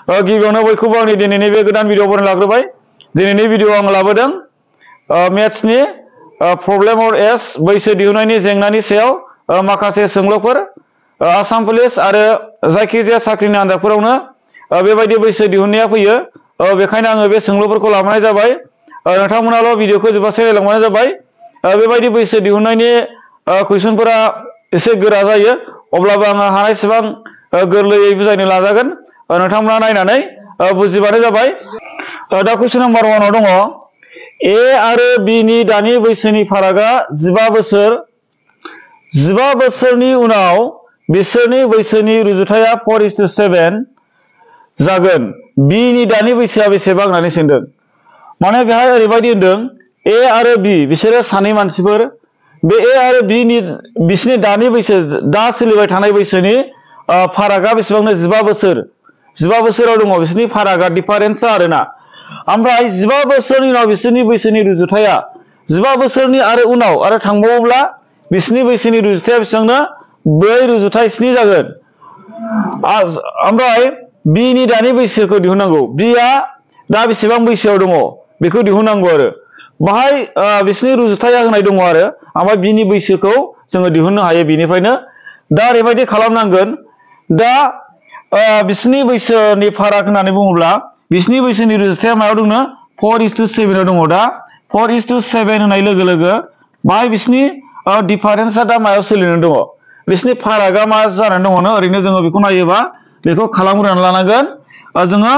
गिबियावनो बयखौबो आंनि दिनैनि बे गोदान भिडिअ बनायना लाग्रोबाय। दिनैनि भिडिअ आं लाबोदों मेथ्सनि प्रब्लेम अफ एज बैसो दिहुननायनि जेंनानि सायाव माखासे सोंलुफोर आसाम पुलिस आरो जायखिजाया साख्रिनि आनजादफोरावनो बेबायदि बैसो दिहुननाया फैयो। बेखायनो आङो बे सोंलुफोरखौ लाबोनाय जाबाय। नोंथांमोनाल' भिडिअखौ जोबजासे नायलांबानो जाबाय। बेबायदि बैसो दिहुननायनि कुइसनफोरा एसे गोरा जायो, अब्लाबो आङो हानायसेबां गोरलैयै बुजायनो नाजागोन। नोंथांमोना नायनानै बुजिबानो जाबाय। दा कुइसन नाम्बार 1 दङ ए आरो बि नि दानि बैसोनि फारागा 15 बोसोर। 15 बोसोरनि उनाव बिसोरनि बैसोनि रुजुथाया 4:7 जागोन। बि नि दानि बैसोआ बेसेबां होननानै सोंदों। माने बेहाय ओरैबायदि होनदों ए आरो बि बिसोरो सानै मानसिफोर। बे ए आरो बि नि बिसोरनि दानि बैसो दा सोलिबाय थानाय बैसोनि फारागा बेसेबांनो 15 बोसोर। 15 बोसोराव दङ बिसोरनि फारागा, डिफारेन्सआ आरोना। ओमफ्राय 15 बोसोरनि उनाव बिसोरनि बैसोनि रुजुथाया 15 बोसोरनि आरो उनाव आरो थांबावोब्ला बिसोरनि बैसोनि रुजुथाया बेसेबांनो 4:7 जागोन। ओमफ्राय बि नि दानि बैसोखौ दिहुननांगौ। बिआ दा बेसेबां बैसोआव दङ बेखौ दिहुननांगौ आरो बाहाय बिसोरनि रुजुथाया होनाय दङ आरो ओमफ्राय बिनि बैसोखौ जोङो दिहुननो हायो बिनिफ्रायनो। दा ओरैबायदि खालामनांगोन। दा बिसोरनि बैसोनि फाराग होननानै बुङोब्ला बिसोरनि बैसोनि रुजुथाया मायाव दंनो 4:7 दङ। दा 4:7 होनाय लोगो लोगो बाहाय बिसोरनि डिफारेन्सआ दा मायाव सोलिनानै दङ, बिसोरनि फारागा मा जानानै दङनो ओरैनो जोङो बेखौ नायोबा बेखौ खालामग्रोनानै लानांगोन। जोङो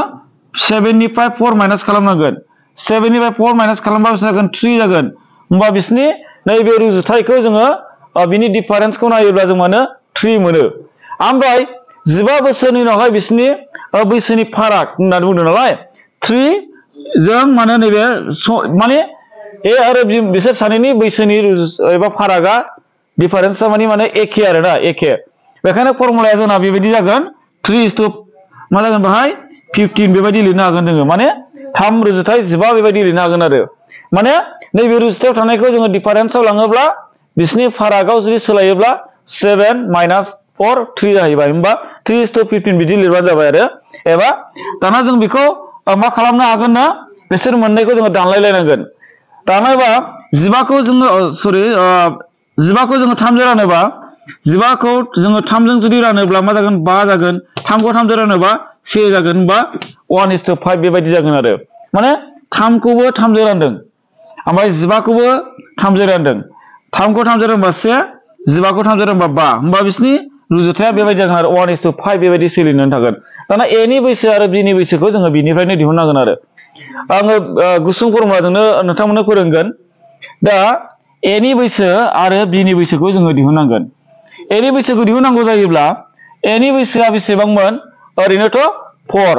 7 निफ्राय 4 माइनास खालामनांगोन। 7 निफ्राय 4 माइनास खालामबा बेसेबां जागोन 3 जागोन। होमबा बिसोरनि नैबे रुजुथायखौ जोङो बिनि डिफारेन्सखौ नायोब्ला जों माने 3 मोनो। ओमफ्राय 15 बोसोरनि उनावहाय बिसोरनि बैसोनि फाराग होननानै बुंदों नालाय 3 जों माने नैबे माने ए आरो बि बिसोर सानैनि बैसोनि एबा फारागा डिफारेन्सआ माने एखे आरोना, एखे। बेखायनो फर्मुलाया जोंना बेबायदि जागोन 3 मा जागोन बेहाय 15 बेबायदि लिरनो हागोन जोङो। माने 3:15 बेबायदि लिरनो हागोन आरो माने नैबे रुजुथायाव थानायखौ जोङो डिफारेन्सआव लाङोब्ला बिसोरनि फारागाव जुदि सोलायोब्ला 7 माइनास 4 3 जाहैबाय। होमबा 3:15 बिदि लिरबानो जाबाय आरो। एबा दाना जों बेखौ मा खालामनो हागोन ना, बिसोर मोननैखौ जोङो दानलायलायनांगोन। दानलायबा 15 खौ जोङो 3 जों रानोबा 15 खौ जोङो 3 जों जुदि रानोब्ला मा जागोन 5 जागोन। 3 खौ 3 जों रानोबा 1 जागोन। होमबा 1:5 बेबायदि जागोन आरो माने 3 खौबो 3 जों रानदों, ओमफ्राय 15 खौबो 3 जों रानदों। 3 खौ 3 जों रानबा 1, 15 खौ 3 जों रानबा 5। होमबा बिसोरनि रुजुथाया बेबायदि जागोन आरो 1:5 बेबायदि सोलिनानै थागोन। दाना ए नि बैसो आरो बि नि बैसोखौ जोङो बिनिफ्रायनो दिहुननांगोन आरो आङो गुसुं फर्मुलाजोंनो नोंथांमोननो फोरोंगोन। दा ए नि बैसो आरो बि नि बैसोखौ जोङो दिहुननांगोन। ए नि बैसोखौ दिहुननांगौ जायोब्ला ए नि बैसोआ बेसेबांमोन ओरैनोथ' 4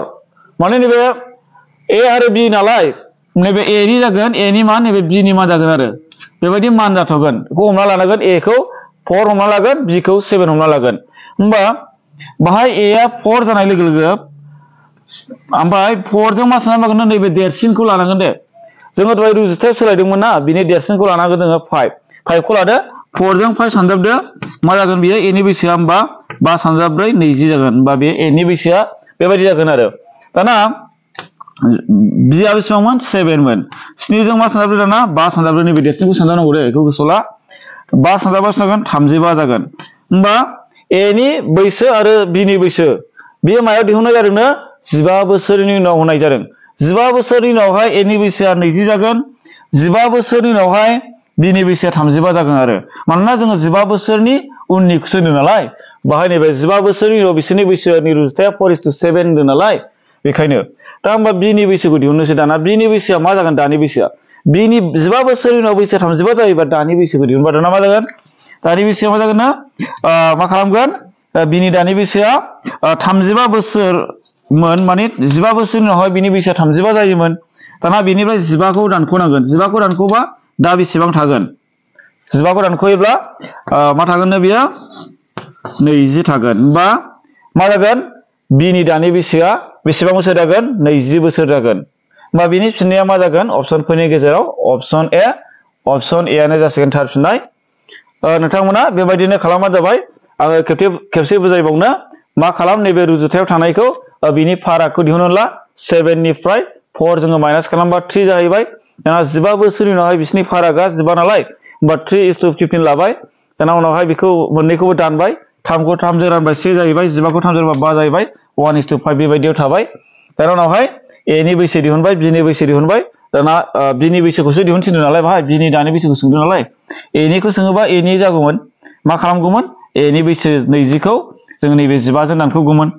माने नैबे ए आरो बि नालाय नैबे ए नि जागोन, ए नि मान नैबे बि नि मान जागोन आरो बेबायदि मान जाथ'गोन। बेखौ हमना लानांगोन, ए खौ 4 हमना लागोन, बि खौ 7 हमना लागोन। होमबा बाहाय ए आ 4 जानाय लोगो लोगो ओमफ्राय 4 जों मा साननांगोन नैबे देरसिनखौ लानांगोन दे। जोङो दहाय रुजुथायाव सोलायदोंमोन ना, बिनि देरसिनखौ लानांगोन जोङो 5 खौ लादो। 4 जों 5 सानजाबदो मा जागोन बियो ए नि बैसोआ होमबा 5 सानजाब 4 20 जागोन। होमबा बे ए नि बैसोआ बेबायदि जागोन आरो। दाना बिया बेसेबांमोन 7 मोन। 7 जों मा सानजाबदो दाना 5 सानजाबदो। नैबे देरसिनखौ सानजाबनांगौ दे, बेखौ गोसोआव ला। 5 सानजाबा जागोन 35 जागोन। होमबा ए नि बैसो आरो बि नि बैसो बेयो मायाव दिहुननाय जादोंनो 15 बोसोरनि उनाव होनाय जादों। 15 बोसोरनि उनावहाय ए नि बैसोआ 20 जागोन। 15 बोसोरनि उनावहाय बि नि बैसोआ 35 जागोन आरो मानोना जोङो 15 बोसोरनि उननिखौसो होनदों नालाय बाहाय नैबे 15 बोसोरनि उनाव बिसोरनि बैसोनि रुजुथाया 4:7 होनदों नालाय बेखायनो। दा होमबा बि नि बैसोखौ दिहुननोसै। दाना बि नि बैसोआ मा जागोन दानि बैसोआ बि नि 15 बोसोरनि उनाव बैसोआ 35 जायोबा दानि बैसोखौ दिहुनबा दाना मा जागोन दानि बैसोआ मा जागोन ना मा खालामगोन बिनि दानि बैसोआ 35 बोसोरमोन। माने 15 बोसोरनि उनावहाय बिनि बैसोआ 35 जायोमोन। दाना बेनिफ्राय 15 खौ दानख'नांगोन। 15 खौ दानख'बा दा बेसेबां थागोन 15 खौ दानख'योब्ला मा थागोननो बेयो 20 थागोन। होमबा मा जागोन बिनि दानि बैसोआ बेसेबां बोसोर जागोन 20 बोसोर जागोन। होमबा बिनि फिननाया मा जागोन अपसनफोरनि गेजेराव अपसन ए आनो जासिगोन थार फिननाय। नोंथांमोना बेबायदिनो खालामबानो जाबाय। आङो खेबसे बुजायबावनो मा खालाम नैबे रुजुथायाव थानायखौ बिनि फारागखौ दिहुनोब्ला 7 निफ्राय 4 जोङो माइनास खालामबा 3 जाहैबाय दाना 15 बोसोरनि उनावहाय बिसिनि फारागा 15 नालाय होमबा 3:15 लाबाय दाना उनावहाय बेखौ मोननैखौबो दानबाय 3 खौ 3 जों रानबाय 6 जाहैबाय 15 खौ 3 जों रानबा 5 जाहैबाय 1:5 बेबायदियाव थाबाय दाना उनावहाय ए नि बैसो दिहुनबाय बि नि बैसो दिहुनबाय दाना बि नि बैसोखौसो दिहुनसिनदों नालाय बाहाय बि नि दानि बैसोखौ सोंदों नालाय ए निखौ सोङोबा ए नि जागौमोन मा खालामगौमोन ए नि बैसो 20 खौ जों नैबे 15 जों दानख'गौमोन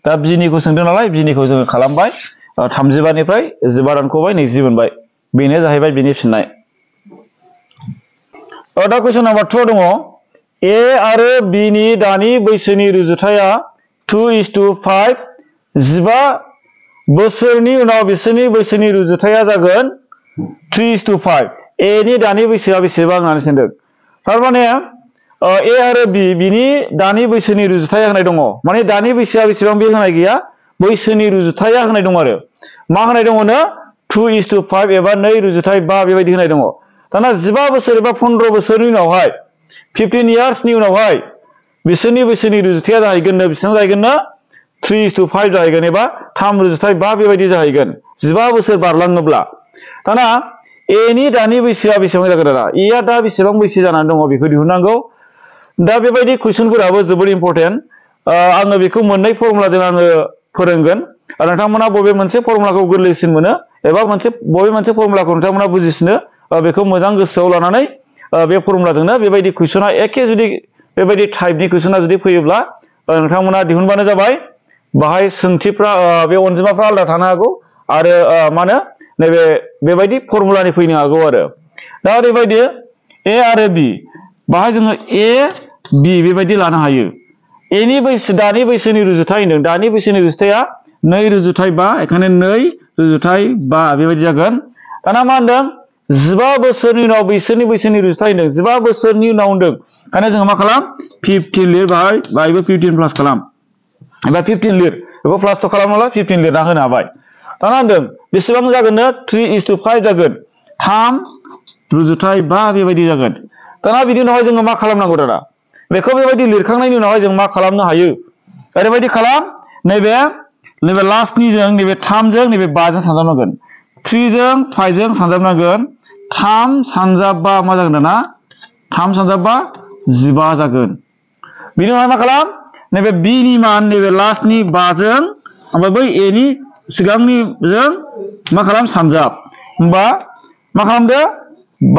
दा बि निखौ सोंदों नालाय बि निखौ जोङो खालामबाय 35 निफ्राय 15 दानख'बाय 20 मोनबाय बेनो जाहैबाय बिनि फिननाय दा कुइसन नाम्बार 2 दङ ए आरो बि नि दानि बैसोनि रुजुथाया 2:5 15 बोसोरनि उनाव बिसोरनि बैसोनि रुजुथाया जागोन 3:5 ए नि दानि बैसोआ बेसेबां होननानै सोंदों थारमाने ए आरो बि बिनि दानि बैसोनि रुजुथाया होनाय दङ माने दानि बैसोआ बेसेबां बे होनाय गैया बैसोनि रुजुथाया होनाय दङ आरो मा होनाय दङनो 2:5 एबा 2:5 बेबायदि होनाय दङ दाना 15 बोसोर एबा 15 बोसोरनि उनावहाय 15 इयार्सनि उनावहाय बिसोरनि बैसोनि रुजुथाया जाहैगोन बेसेबां जाहैगोन 3:5 जाहैगोन एबा 3:5 बेबायदि जाहैगोन 15 बोसोर बारलाङोब्ला दाना ए नि दानि बैसोआ बेसेबां जागोन दाना ए आ दा बेसेबां बैसो जानानै दङ बेखौ दिहुननांगौ दा बेबायदि कुइसनफोराबो जोबोद इम्पर्टेन्ट आङो बेखौ मोननै फर्मुलाजों आङो फोरोंगोन नोंथांमोना बबे मोनसे फर्मुलाखौ गोरलैसिन मोनो एबा बबे मोनसे फर्मुलाखौ नोंथांमोना बुजिसिनो बेखौ मोजां गोसोआव लानानै बे फर्मुलाजोंनो बेबायदि कुइसना एखे जुदि बेबायदि टाइपनि कुइसना जुदि फैयोब्ला नोंथांमोना दिहुनबानो जाबाय बाहाय सोंथिफ्रा बे अनजिमाफ्रा आलादा थानो हागौ आरो मा होनो नैबे बेबायदि फर्मुलानि फैनो हागौ आरो दा ओरैबायदि ए आरो बि बाहाय जोङो ए बि बेबायदि लानो हायो ए नि बैसो दानि बैसोनि रुजुथाय होनदों दानि बैसोनि रुजुथाया 2:5 एखायनो 2:5 बेबायदि जागोन दाना मा होनदों 15 बोसोरनि उनाव बैसोरनि बैसोनि रुजुथाय होनदों 15 बोसोरनि उनाव होनदों ओंखायनो जोङो मा खालाम 15 लिर बाहायबो 15 प्लास खालाम एबा 15 लिर बेखौ प्लासथ' खालामोब्ला 15 लिरना होनो हाबाय दाना होनदों बेसेबां जागोननो 3:5 जागोन 3:5 बेबायदि जागोन दाना बिनि उनावहाय जोङो मा खालामनांगौ दाना बेखौ बेबायदि लिरखांनायनि उनावहाय जों मा खालामनो हायो ओरैबायदि खालाम नैबे लास्टनि जों नैबे 3 जों नैबे 5 जों सानजाबनांगोन 3 जों 5 जों सानजाबनांगोन 3 सानजाबबा मा जागोन दाना 3 सानजाबबा 15 जागोन बिनि उनाव मा खालाम नैबे बि नि मान नैबे लास्टनि 5 जों ओमफ्राय बै ए नि सिगांनि जों मा खालाम सानजाब होमबा मा खालामदो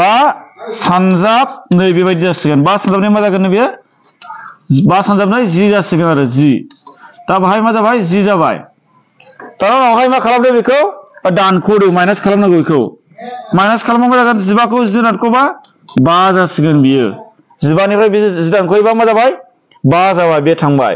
5 सानजाब नै बेबायदि जासिगोन 5 सानजाबनाय मा जागोन बेयो 5 सानजाबनाय 10 जासिगोन आरो 10 दा बाहाय मा जाबाय 10 जाबाय दाना उनावहाय मा खालामदो बेखौ दानख'दो माइनास खालामनांगौ बेखौ माइनास खालामबा मा जागोन 15 खौ 10 दानख'बा 5 जासिगोन बियो 15 निफ्राय बे 10 दानख'योबा मा जाबाय 5 जाबाय बे थांबाय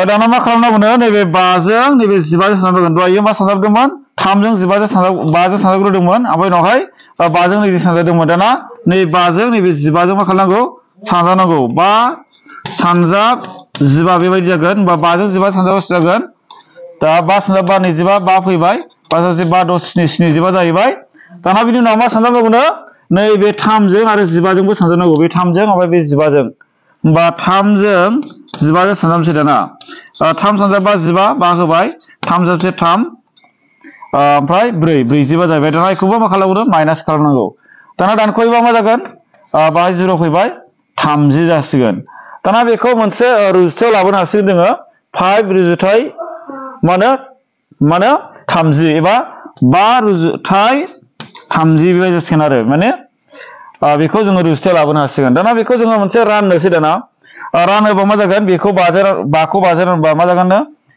दाना मा खालामनांगौनो नैबे 5 जों नैबे 15 जों सानजाबगोन दहायो मा सानजाबदोंमोन 3 जों 15 जों 5 जों सानजाबग्रोदोंमोन ओमफ्राय उनावहाय 5 जों नैजों सानजाबदोंमोन दाना नै 5 जों नैबे 15 जों मा खालामनांगौ सानजाबनांगौ 5 सानजाब 15 बेबायदि जागोन होमबा 5 जों 15 सानजाबा जागोन दा 5 सानजाबा 25 5 फैबाय 5 5 10 75 जाहैबाय दाना बिनि उनाव मा सानजाबनांगौनो नैबे 3 जों आरो 15 जोंबो सानजाबनांगौ बे 3 जों ओमफ्राय बे 15 जों होमबा 3 जों 15 जों सानजाबनोसै दाना 3 सानजाबा 15 बा होबाय 3 जाबसे 3 ओमफ्राय 4 45 जाहैबाय दाना बेखौबो मा खालामनो माइनास खालामनांगौ दाना दानख'योबा मा जागोन बाहाय 0 फैबाय 30 जासिगोन दाना बेखौ मोनसे रुजुथायाव लाबोनो हासिगोन जोङो 5 रुजुथाय मा होनो 30 एबा 5 रुजुथाय 30 बेबायदि जासिगोन आरो माने बेखौ जोङो रुजुथायाव लाबोनो हासिगोन दाना बेखौ जोङो मोनसे राननोसै दाना रानोबा मा जागोन बेखौ 5 खौ 5 रानोबा मा जागोन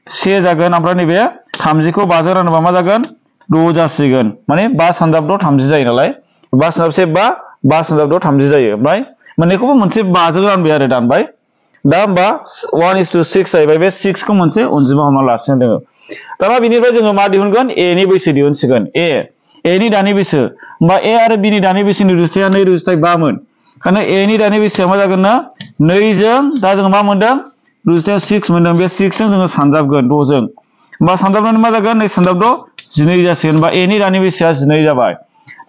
1 जागोन ओमफ्राय नैबे 30 खौ 5 रानोबा मा जागोन 6 जासिगोन माने 5 सानजाब 6 30 जायो नालाय 5 सानजाब 1 5 सानजाब 6 30 जायो ओमफ्राय मोननैखौबो मोनसे 5 जों रानबाय आरो दानबाय दा होमबा 1:6 जाहैबाय बे 6 खौ मोनसे अनजिमा हमना लासिगोन जोङो दाना बिनिफ्राय जोङो मा दिहुनगोन ए नि बैसो दिहुनसिगोन ए नि दानि बैसो होमबा ए आरो बि नि दानि बैसोनि रुजुथाया 2:5 मोन ओंखायनो ए नि दानि बैसोआ मा जागोन 2 जों दा जोङो मा मोनदों रुजुथायाव 6 मोनदों बे 6 जों जोङो सानजाबगोन 6 जों होमबा सानजाबनानै मा जागोन 2 सानजाब 6 12 जासिगोन होमबा ए नि दानि बैसोआ 12 जाबाय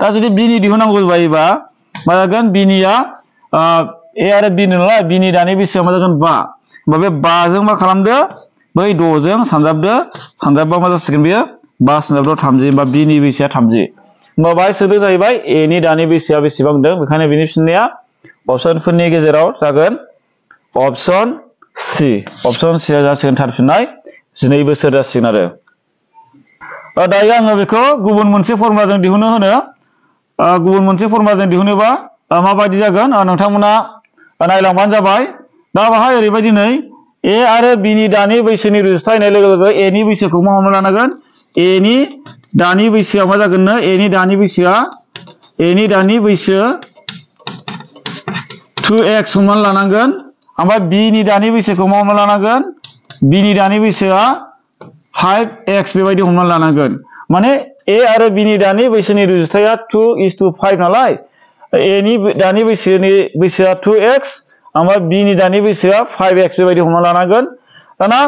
दा जुदि बि नि दिहुननांगौ जायोबा मा जागोन बि निया ए आरो बि नालाय बि नि दानि बैसोआ मा जागोन 5 होमबा बे 5 जों मा खालामदो बै 6 जों सानजाबदो सानजाबबा मा जासिगोन बेयो 5 सानजाबदो 30 बा b नि बैसोआ 30 होमबा बाहाय सोदो जाहैबाय a नि दानि बैसोआ बेसेबां होनदों बेखायनो बिनि फिननाया अपसनफोरनि गेजेराव जागोन ऑप्शन सी ऑप्शन सी जासिगोन थार फिननाय 12 बोसोर जासिगोन आरो दायो आङो बेखौ गुबुन मोनसे फर्मुलाजों दिहुननो होनो गुबुन मोनसे फर्मुलाजों दिहुनोबा माबायदि जागोन नोंथांमोना नायलांबानो जाबाय दा बाहाय ओरैबायदि नै a आरो b नि दानि बैसोनि रुजुथाय होनाय लोगो लोगो a नि बैसोखौ मा हमना लानांगोन a नि दानि बैसोआ मा जागोन a नि दानि बैसोआ a नि दानि बैसो 2x हमना लानांगोन ओमफ्राय b नि दानि बैसोखौ मा हमना लानांगोन b नि दानि बैसोआ 5x बेबायदि हमना लानांगोन माने a आरो b नि दानि बैसोनि रुजुथाया 2:5 नालाय a नि दानि बैसोआ 2x ओमफ्राय b नि दानि बैसोआ 5x बेबायदि हमना लानांगन दाना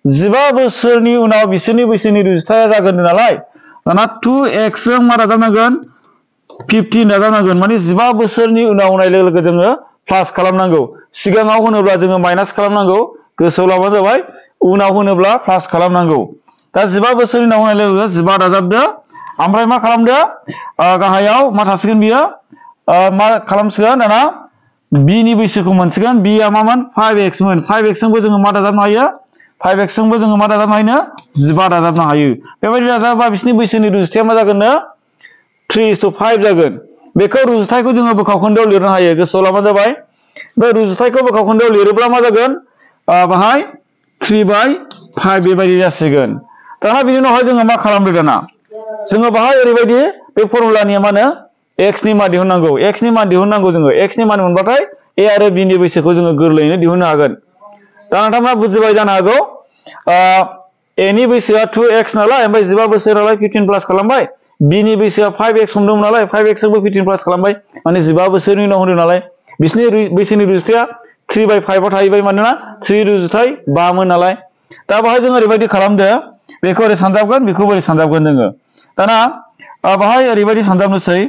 15 बोसोरनि उनाव बिसोरनि बैसोनि रुजुथाया जागोन नालाय दाना 2x जों मा दाजाबनांगोन 15 दाजाबनांगोन माने 15 बोसोरनि उनाव होनाय लोगो लोगो जोङो प्लास खालामनांगौ सिगाङाव होनोब्ला जोङो माइनास खालामनांगौ गोसोआव लाबानो जाबाय उनाव होनोब्ला प्लास खालामनांगौ दा 15 बोसोरनि उनाव होनाय लोगो लोगो 15 दाजाबदो ओमफ्राय मा खालामदो गाहायाव मा थासिगोन बियो मा खालामसिगोन दाना b नि बैसोखौ मोनसिगोन b आ मामोन 5x मोन 5x जोंबो जोङो मा दाजाबनो हायो 5x जोंबो जोङो मा दाजाबनो हायो 15 दाजाबनो हायो बेबायदि दाजाबा बिसोरनि बैसोनि रुजुथाया मा जागोन 3:5 जागोन बेखौ रुजुथायखौ जोङो बोखावखोन्दोआव लिरनो हायो गोसोआव लाबानो जाबाय बे रुजुथायखौ बोखावखोन्दोआव लिरोब्ला मा जागोन बाहाय 3/5 बेबायदि जासिगोन दाना बिनि उनावहाय जोङो मा खालामदो दाना जोङो बाहाय ओरैबायदि बे फर्मुलानि मा x नि मान दिहुननांगौ x नि मान दिहुननांगौ जोङो x नि मान मोनबाथाय a आरो b नि बैसोखौ जोङो गोरलैयैनो दिहुननो हागोन दा नोंथाङा बुजिबाय जानो हागौ a नि बैसोआ 2x नालाय ओमफ्राय 15 बोसोर नालाय 15 प्लास खालामबाय b नि बैसोआ 5x हमदोंमोन नालाय 5x जोंबो 15 प्लास खालामबाय माने 15 बोसोरनि उनाव होनदों नालाय बिसोरनि बैसोनि रुजुथाया 3/5 आव थाहैबाय मानोना 3 रुजुथाय 5 मोन नालाय दा बाहाय जों ओरैबायदि खालामदो बेखौ ओरै सानजाबगोन बेखौ ओरै सानजाबगोन जोङो दाना बाहाय ओरैबायदि सानजाबनोसै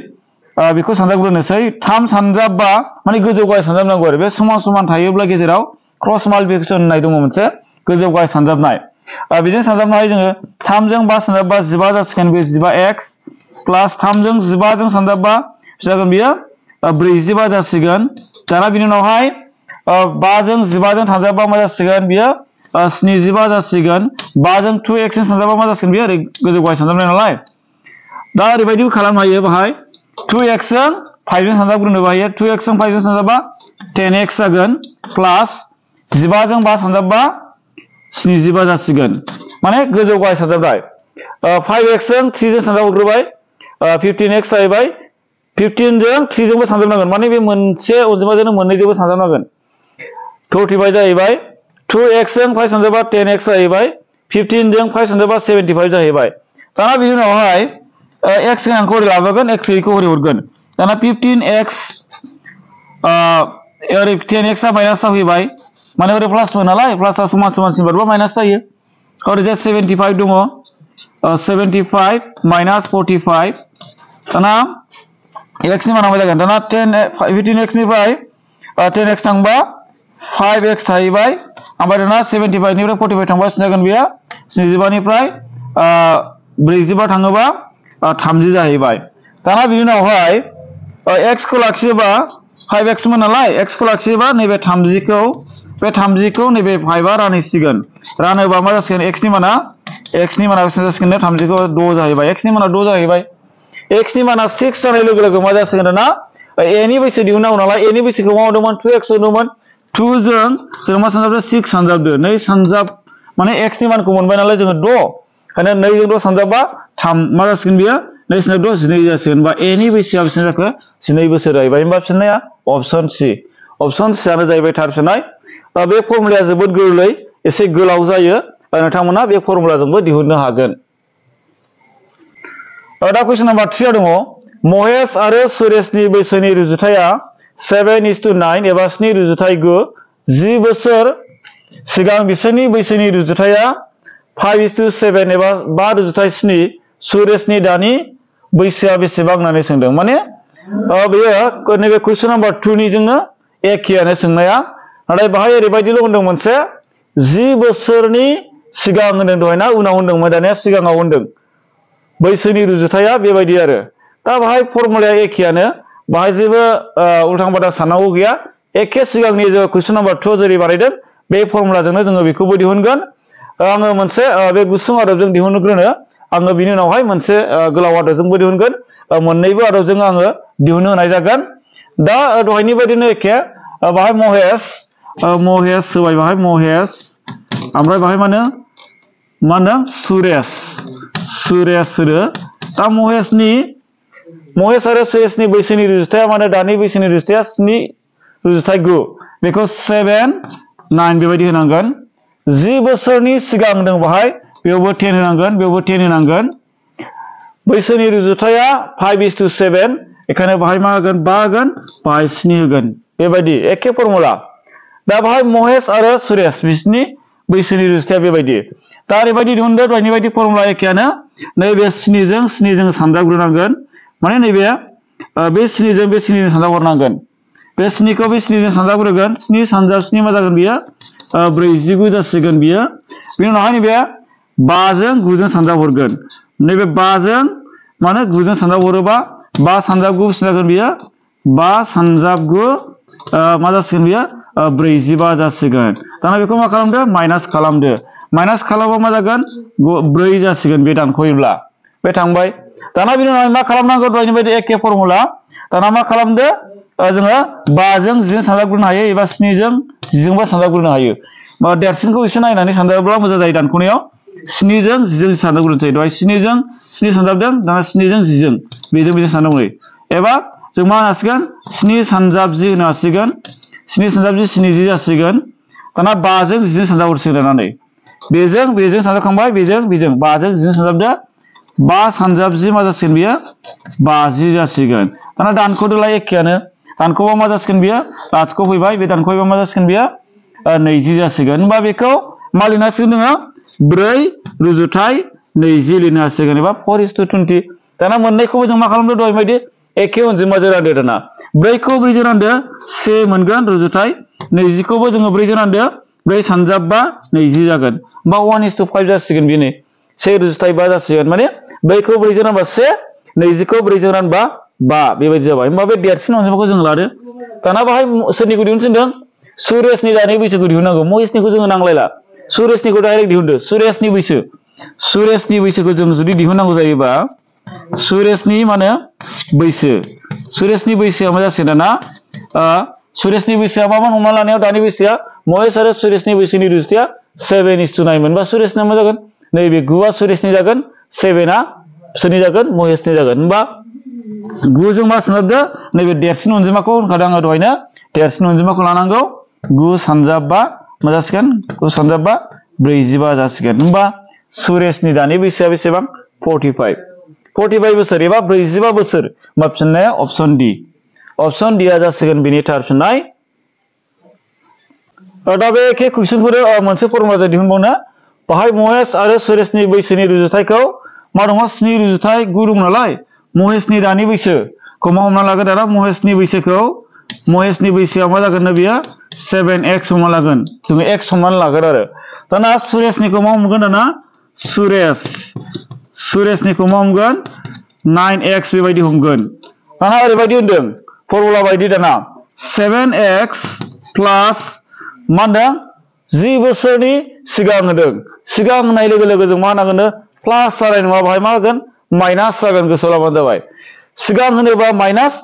बेखौ सानजाबग्रोनोसै 3 सानजाबबा माने गोजौ गाहाय सानजाबनांगौ आरो बे समान समान थायोब्ला गेजेराव क्रस माल्टिप्लिकेशन होननाय दङ मोनसे गोजौ गाहाय सानजाबनाय बेजों सानजाबनो हायो जोङो 3 जों 5 सानजाबबा 15 जासिगोन बे 15x प्लास 3 जों 15 जों सानजाबबा जागोन बियो 45 जासिगोन दाना बिनि उनावहाय 5 जों 15 जों सानजाबबा मा जासिगोन बियो 75 जासिगोन 5 जों 2x जों सानजाबबा मा जासिगोन बियो ओरै गोजौ गाहाय सानजाबनाय नालाय दा ओरैबायदिबो खालामनो हायो बाहाय 2x जों 5 जों सानजाबग्रोनो हायो 2x जों 5 जों सानजाबबा 10x जागोन प्लास 15 जों 5 सानजाबबा 75 जासिगोन माने गोजौ गाहाय सानजाबनाय 5x जों 3 जों सानजाबग्रोबाय 15x जाहैबाय 15 जों 3 जोंबो सानजाबनांगोन माने बे मोनसे अनजिमाजोंनो मोननैजोंबो सानजाबनांगोन 35 जाहैबाय 2x जों 5 सानजाबबा 10x जाहैबाय 15 जों 5 सानजाबबा 75 जाहैबाय दाना बिनि उनावहाय x गोनांखौ ओरै लाबोगोन x गैयैखौ ओरै हरगोन दाना 15x ओरै 10x आ माइनास जाफैबाय माने ओरै प्लास दं नालाय प्लासआ समान समान बारबा माइनास जायो ओरैजाय 75 दङ 75 माइनास 45 दाना x नि माना मा जागोन दाना 15x निफ्राय 10x थांबा 5x थाहैबाय ओमफ्राय दाना 75 निफ्राय 45 थांबा जागोन बेयो 75 निफ्राय 45 थाङोबा 30 जाहैबाय दाना बिनि उनावहाय x खौ लाखियोबा 5x मोन नालाय x खौ लाखियोबा नैबे 30 खौ बे 30 खौ नैबे 5 आ रानहैसिगोन रानोबा मा जासिगोन x नि माना बेसेबां जासिगोन 30 खौ 6 जाहैबाय x नि माना 6 जाहैबाय x नि माना 6 जानाय लोगो लोगो मा जासिगोन दाना a नि बैसो दिहुननांगौ नालाय a नि बैसोखौ मा होदोंमोन 2x होदोंमोन 2 जों जों मा सानजाबदो 6 सानजाबदो 2 सानजाब माने x नि मानखौ मोनबाय नालाय जोङो 6 खायनो 2 जों 6 सानजाबबा 3 मा जासिगोन बियो 2 सानजाब 6 12 जासिगोन बा a नि बैसोआ बेसेबां जाखो 12 बोसोर जाहैबाय होनबा फिननाया ऑप्शन C आनो जाहैबाय थार फिननाय बे फर्मुलाया जोबोद गोरलै एसे गोलाव जायो नोंथांमोना बे फर्मुलाजोंबो दिहुननो हागोन दा क्वेश्चन नम्बर 3 दङ महेश आरो सुरेशनि बैसोनि रुजुथाया 7:9 एबा 7:9 10 बोसोर सिगां बिसोरनि बैसोनि रुजुथाया 5:7 एबा 5:7 सुरेशनि दानि बैसोआ बेसेबां होननानै सोंदों माने बेयो नैबे क्वेश्चन नम्बर 2 निजोंनो एखेयानो सोंनाया नाथाय बाहाय ओरैबायदिल' होनदों मोनसे 10 बोसोरनि सिगां होनदों दहायना उनाव होनदोंमोन दानिया सिगाङाव होनदों बैसोनि रुजुथाया बेबायदि आरो दा बाहाय फर्मुलाया एखेयानो बाहाय जेबो उल्थां फाल्थां साननांगौ गैया एखे सिगांनि जे कुइसन नाम्बार 2 जेरै बानायदों बे फर्मुलाजोंनो जोङो बेखौबो दिहुनगोन आङो मोनसे बे गुसुं आदबजों दिहुनग्रोनो आङो बिनि उनावहाय मोनसे गोलाव आदबजोंबो दिहुनगोन मोननैबो आदबजों आङो दिहुननो होनाय जागोन दा दहायनि बायदिनो एखे बाहाय महेश होबाय बाहाय महेश ओमफ्राय बाहाय मा होनो सुरेश होनो दा महेश आरो सुरेशनि बैसोनि रुजुथाया माने दानि बैसोनि रुजुथाया 7 रुजुथाय 9 बेखौ 7 9 बेबायदि होनांगोन 10 बोसोरनि सिगां होनदों बाहाय बेयावबो 10 होनांगोन बेयावबो 10 होनांगोन बैसोनि रुजुथाया 5:7 बेखायनो बाहाय मा होगोन 5 होगोन बाहाय 7 होगोन बेबायदि एखे फर्मुला दा बाहाय महेश आरो सुरेश बिसोरनि बैसोनि रुजुथाया बेबायदि दा ओरैबायदि दिहुनदो दहायनि बायदि फर्मुला एखेयानो नैबे 7 जों सानजाबग्रोनांगोन माने नैबे बे 7 जों सानजाबहरनांगोन बे 7 खौ बे 7 जों सानजाबग्रोगोन 7 सानजाब 7 मा जागोन बियो 49 जासिगोन बियो बिनि उनावहाय नैबे 5 जों 9 जों सानजाबहरगोन नैबे 5 जों माने 9 जों सानजाबहरोबा 5 सानजाब 9 बेसे जागोन बियो 5 सानजाब 9 मा जासिगोन बियो 45 जासिगोन दाना बेखौ मा खालामदो माइनास खालामबा मा जागोन 4 जासिगोन बे दानख'योब्ला बे थांबाय दाना बिनि उनाव मा खालामनांगौ दहायनि बायदि एखे फर्मुला दाना मा खालामदो जोङो 5 जों 10 जों सानजाबग्रोनो हायो एबा 7 जों 10 जोंबो सानजाबग्रोनो हायो देरसिनखौ एसे नायनानै सानजाबोब्ला मोजां जायो दानख'नायाव 7 जों 10 जों सानजाबग्रोनोसै दहाय 7 जों 7 सानजाबदों दाना 7 जों 10 जों बेजों सानजाबग्रोयो एबा जों मा होनांसिगोन 7 सानजाब 10 होनो हासिगोन 7 सानजाब 10 70 जासिगोन दाना 5 जों 10 जों सानजाबहरसिगोन दानानै बेजों सानजाबखांबाय बेजों 5 जों 10 सानजाबदो 5 सानजाब 10 मा जासिगोन बियो 50 जासिगोन दाना दानख'दोलाय एखेयानो दानख'बा मा जासिगोन बियो लाथिख' फैबाय बे दानख'योबा मा जासिगोन बियो 20 जासिगोन होनबा बेखौ मा लिरनो हासिगोन जोङो 4 रुजुथाय 20 लिरनो हासिगोन एबा 4:20 दाना मोननैखौबो जों मा खालामदो दहाय बायदि एखे अनजिमाजों रानदो दाना 4 खौ 4 जों रानदो 1 मोनगोन रुजुथाय 20 खौबो जोङो 4 जों रानदो 4 सानजाब 20 जागोन होमबा 1:5 जासिगोन बेनो 1 रुजुथाय 5 जासिगोन माने 4 खौ 4 जों रानबा 1 20 खौ 4 जों रानबा 5 बेबायदि जाबाय होमबा बे देरसिन अनजिमाखौ जों लादो दाना बाहाय सोरनिखौ दिहुनसिनदों सुरेशनि दानि बैसोखौ दिहुननांगौ महेशनिखौ जोङो नांलायला सुरेशनिखौ डाइरेक्ट दिहुनदो सुरेशनि बैसोखौ जों जुदि दिहुननांगौ जायोबा सुरेशनि माने सुरेशनि बैसोआ मा जासिगोन दाना सुरेशनि बैसोआ मामोन हमना लानायाव दानि बैसोआ महेश आरो सुरेशनि बैसोनि रुजुथाया 7:9 मोनबा सुरेशना मा जागोन नैबे 9 आ सुरेशनि जागोन 7 आ सोरनि जागोन महेशनि जागोन होनबा 9 जों मा सानजाबदो नैबे देरसिन अनजिमाखौ होनखादों आङो दहायनो देरसिन अनजिमाखौ लानांगौ 9 सानजाब 5 मा जासिगोन 9 सानजाब 5 45 जासिगोन होनबा सुरेशनि दानि बैसोआ बेसेबां 45 बोसोर एबा 45 बोसोर होनबा फिननाया अपसन डि आ जासिगोन बेनि थार फिननाय दा बे एखे कुइसनफोर मोनसे फर्मुलाजों दिहुनबावनो बाहाय महेश आरो सुरेशनि बैसोनि रुजुथायखौ मा दङ 7 रुजुथाय 9 दं नालाय महेशनि दानि बैसोखौ मा हमना लागोन दाना महेशनि बैसोआ मा जागोन बियो 7x हमना लागोन जोङो x हमनानै लागोन आरो दाना सुरेशनिखौ मा हमगोन दाना सुरेशनिखौ मा हमगोन 9x बेबायदि हमगोन दाना ओरैबायदि होनदों फर्मुला बायदि दाना 7x प्लास मा होनदों 10 बोसोरनि सिगां होदों सिगां होननाय लोगो लोगो जों मा होनांगोन प्लास जानाय नङा बाहाय मा होगोन माइनास जागोन गोसोआव लाबानो जाबाय सिगां होनोबा माइनास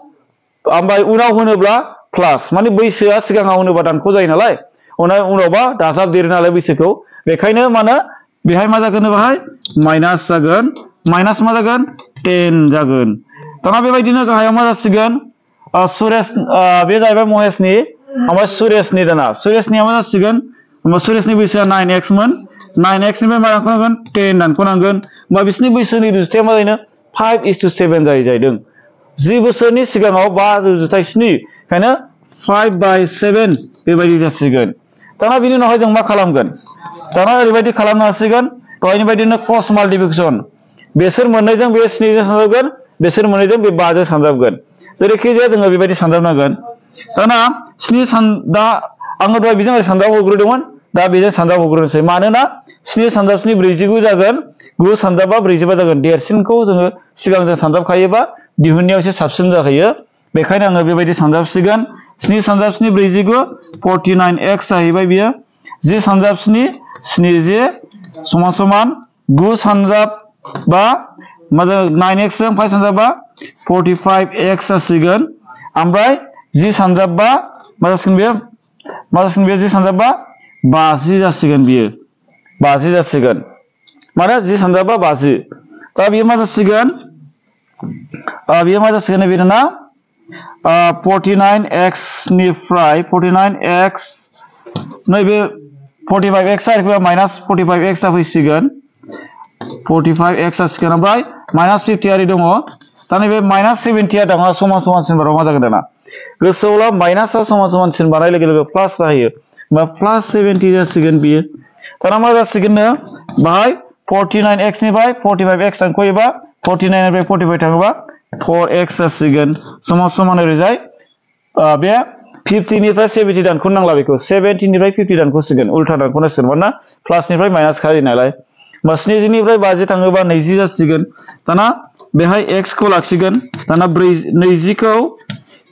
ओमफ्राय उनाव होनोब्ला प्लास माने बैसोआ सिगाङाव होनोबा दानख' जायो नालाय उनावबा दाजाबदेरो नालाय बैसोखौ बेखायनो माने बेहाय मा जागोन बाहाय माइनास जागोन माइनास मा जागोन 10 जागोन दाना बेबायदिनो गाहायाव मा जासिगोन सुरेश बे जाहैबाय महेशनि ओमफ्राय सुरेशनि दाना सुरेशनिया मा जासिगोन सुरेशनि बैसोआ 9x मोन 9x निफ्राय मा दानख'नांगोन 10 दानख'नांगोन होमबा बिसोरनि बैसोनि रुजुथाया मा जायो 5:7 जाहैदों 10 बोसोरनि सिगाङाव 5 रुजुथाय 7 ओंखायनो 5/7 बेबायदि जासिगोन दाना बिनि उनावहाय जों मा खालामगोन दाना ओरैबायदि खालामनो हासिगोन दहायनि बायदिनो क्रस माल्टिप्लिकेसन बेसोर मोननैजों बे 7 जों सानजाबगोन बेसोर मोननैजों बे 5 जों सानजाबगोन जेरैखि जाया जोङो बेबायदि सानजाबनांगोन दाना दा आङो दहाय बेजों ओरै सानजाब हरग्रोदोंमोन दा बेजों सानजाबहरग्रोनोसै मानोना 7 सानजाब 7 49 जागोन 9 सानजाबा 45 जागोन देरसिनखौ जोङो सिगां जों सानजाबखायोबा दिहुननायाव एसे साबसिन जाखायो बेखायनो आङो बेबायदि सानजाबसिगोन 7 सानजाब 7 49 49x जाहैबाय बियो 10 सानजाब 7 70 समान समान 9 सानजाब बा मा जागोन 9x जों 5 सानजाबा 45x जासिगोन ओमफ्राय 10 सानजाबा मा जासिगोन बे 10 सानजाबा 50 जासिगोन बियो 50 जासिगोन माने 10 सानजाबा 50 दा बियो मा जासिगोन बेना 49x निफ्राय 49x नैबे 45x आरोबा माइनास 45x जाफैसिगोन 45x जासिगोन ओमफ्राय माइनास 50 आरि दङ दा नैबे माइनास 70 आ दाना समान समान सिनबाराव मा जागोन दाना गोसोआव ला माइनासआ समान समान सिन बानाय लोगो लोगो प्लास जाहैयो बा प्लास 70 जासिगोन बियो दाना मा जासिगोननो बाहाय 49x निफ्राय 45x थांख'योबा 49 निफ्राय 45 थाङोबा 4x जासिगोन समान समान ओरैजाय बे 50 निफ्राय 70 दानख'नो नांला बेखौ 70 निफ्राय 50 दानख'सिगोन उल्था दानख'नांसिगोन मानोना प्लासनिफ्राय माइनास खायो नालाय 70 निफ्राय 50 थाङोबा 20 जासिगोन दाना बेहाय x खौ लाखिगोन दाना 20 खौ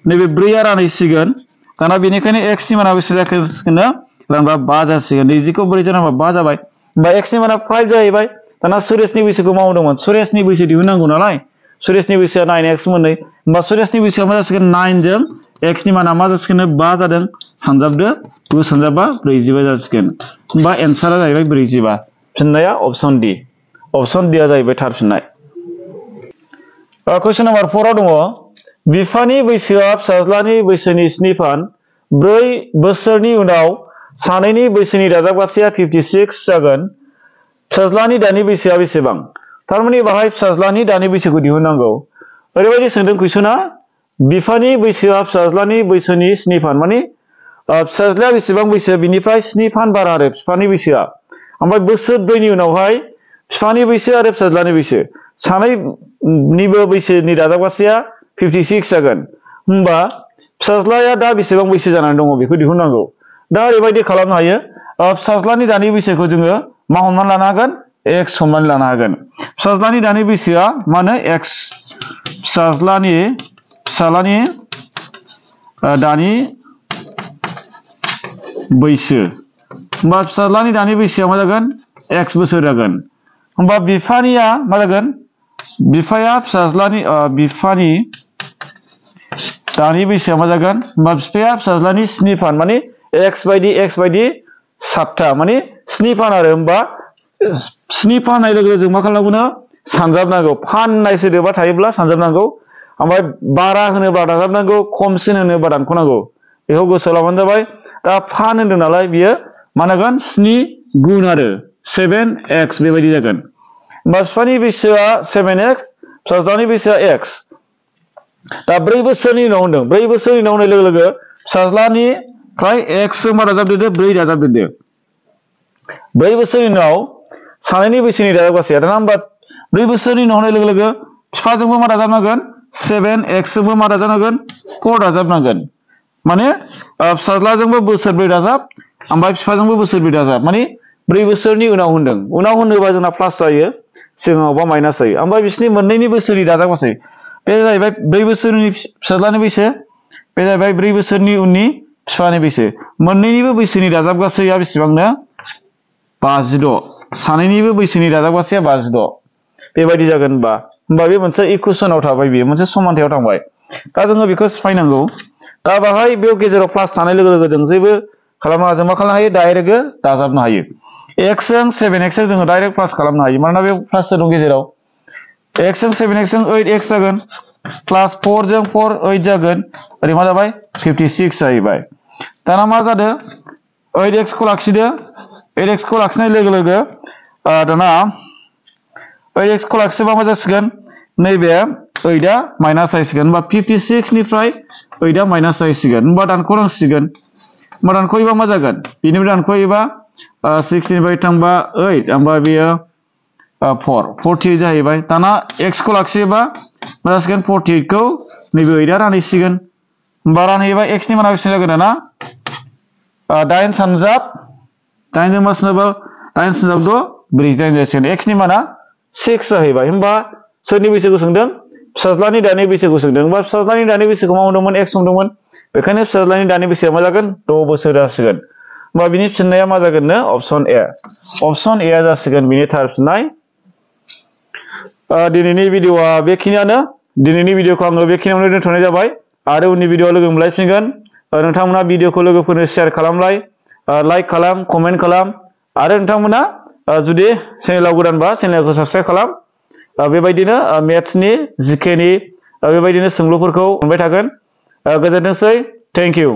नैबे 4 आ रानहैसिगोन दाना बेनिखायनो x नि माना बेसे जागोन रानबा 5 जासिगोन 20 खौ 4 जों रानबा 5 जाबाय होमबा x नि माना 5 जाहैबाय दाना सुरेशनि बैसोखौ मावदोंमोन सुरेशनि बैसो दिहुननांगौ नालाय सुरेशनि बैसोआ 9x मोननै होमबा सुरेशनि बैसोआ मा जासिगोन 9 जों x नि माना मा जासिगोन 5 जादों सानजाबदो 9 सानजाबा 45 जासिगोन होमबा एन्सारा जाहैबाय 45 फिननाया अप्शन D अप्शन D आ जाहैबाय थार फिननाय क्वेश्चन नम्बर 4 आव दङ बिफानि बैसोआ फिसाज्लानि बैसोनि 7 फान 4 बोसोरनि उनाव सानैनि बैसोनि दाजाबगासैया 56 जागोन फिसाज्लानि दानि बैसोआ बेसेबां थारमाने बाहाय फिसाज्लानि दानि बैसोखौ दिहुननांगौ ओरैबायदि सोंदों कुइसना बिफानि बैसोआ फिसाज्लानि बैसोनि 7 फान माने फिसाज्लाया बेसेबां बैसो बिनिफ्राय 7 फान बारा आरो बिफानि बैसोआ ओमफ्राय बोसोरब्रैनि उनावहाय बिफानि बैसो आरो फिसाज्लानि बैसो सानैनिबो बैसोनि दाजाबगासैया 56 जागोन होमबा फिसाज्लाया दा बेसेबां बैसो जानानै दङ बेखौ दिहुननांगौ दा ओरैबायदि खालामनो हायो फिसाज्लानि दानि बैसोखौ जोङो मा हमनानै लानो हागोन x हमनानै लानो हागोन फिसाज्लानि दानि बैसोआ मा होनो x फिसाज्लानि दानि बैसो होमबा फिसाज्लानि दानि बैसोआ मा जागोन x बोसोर जागोन होमबा बिफानिया मा जागोन बिफाया बिफानि दानि बैसोआ मा जागोन होमबा बिफाया फिसाज्लानि 7 फान माने x बायदि 7था माने 7 फान आरो होमबा 7 फान होननाय लोगो जों मा खालामनांगौ सानजाबनांगौ फान होननाय सोदोबा थायोब्ला सानजाबनांगौ ओमफ्राय बारा होनोब्ला दाजाबनांगौ खमसिन होनोब्ला दानख'नांगौ बेखौ गोसोआव लाबानो जाबाय दा फान होनदों नालाय बियो मा जागोन 7 गुन आरो 7x बेबायदि जागोन होमबा बिफानि बैसोआ 7x फिसाज्लानि बैसोआ x दा 4 बोसोरनि उनाव होनदों 4 बोसोरनि उनाव होननाय लोगो लोगो फिसाज्लानिफ्राय x जों मा दाजाबदेरदो 4 दाजाबदेरदो 4 बोसोरनि उनाव सानैनि बैसोनि दाजाबगासैया दाना होमबा 4 बोसोरनि उनाव होननाय लोगो लोगो बिफाजोंबो मा दाजाबनांगोन 7x जोंबो मा दाजाबनांगोन 4 दाजाबनांगोन माने फिसाज्लाजोंबो बोसोरब्रै दाजाब ओमफ्राय बिफाजोंबो बोसोरब्रै दाजाब माने 4 बोसोरनि उनाव होनदों उनाव होनोबा जोंना प्लास जायो सिगाङावबा माइनास जायो ओमफ्राय बिसोरनि मोननैनि बोसोरनि दाजाबगासै बे जाहैबाय 4 बोसोरनि फिसाज्लानि बैसो बे जाहैबाय 4 बोसोरनि उननि बिफानि बैसो मोननैनिबो बैसोनि दाजाबगासैया बेसेबांनो 56 सानैनिबो बैसोनि दाजाबगासैया 56 बेबायदि जागोन होमबा बे मोनसे इकुवेसनाव थाबाय बियो मोनसे समानथायाव थांबाय दा जोङो बेखौ सिफायनांगौ दा बाहाय बेयाव गेजेराव प्लास थानाय लोगो लोगो जों जेबो खालामनो हाया जों मा खालामनो हायो डाइरेक्ट दाजाबनो हायो x जों 7x जों जोङो डाइरेक्ट प्लास खालामनो हायो मानोना बे प्लास दं गेजेराव x जों 7x जों 8x जागोन प्लास 4 जों 4 8 जागोन ओरै मा जाबाय 56 जाहैबाय दाना मा जादों 8x खौ लाखिदो 8x खौ लाखिनाय लोगो लोगो दाना 8x खौ लाखियोबा मा जासिगोन नैबे 8 आ माइनास जासिगोन होमबा 56 निफ्राय 8 आ माइनास जासिगोन होमबा दानख'नांसिगोन होमबा दानख'योबा मा जागोन बेनिफ्राय दानख'योबा 6 निफ्राय थांबा 8 ओमफ्राय बेयो 48 जाहैबाय दाना x खौ लाखियोबा मा जासिगोन 48 खौ नैबे 8 आ रानहैसिगोन होमबा रानहैयोबा x नि माना बेसे जागोन दाना 8 सानजाब 8 जों मा सोलाबा 8 सोलाब 6 48 जासिगोन x नि माना 6 जाहैबाय होमबा सोरनि बैसोखौ सोंदों फिसाज्लानि दानि बैसोखौ सोंदों बा फिसाज्लानि दानि बैसोखौ मा मोनदोंमोन x मोनदोंमोन बेखायनो फिसाज्लानि दानि बैसोआ मा जागोन 6 बोसोर जासिगोन होमबा बिनि फिननाया मा जागोननो अपसन ए जासिगोन बिनि थार फिननाय दिनैनि भिडिअआ बेखिनियानो दिनैनि भिडिअखौ आङो बेखिनियावनो दोनथ'नाय जाबाय आरो उननि भिडिअआव लोगो मोनलायफिनगोन नोंथांमोना भिडिअखौ लोगोफोरनो शेयार खालामलाय लाइक खालाम कमेन्ट खालाम आरो नोंथांमोना जुदि चेनेलाव गोदानबा चेनेलखौ साबस्क्राइब खालाम बेबायदिनो मेथ्सनि जिकेनि बेबायदिनो सोंलुफोरखौ मोनबाय थागोन गोजोनथोंसै थेंक इउ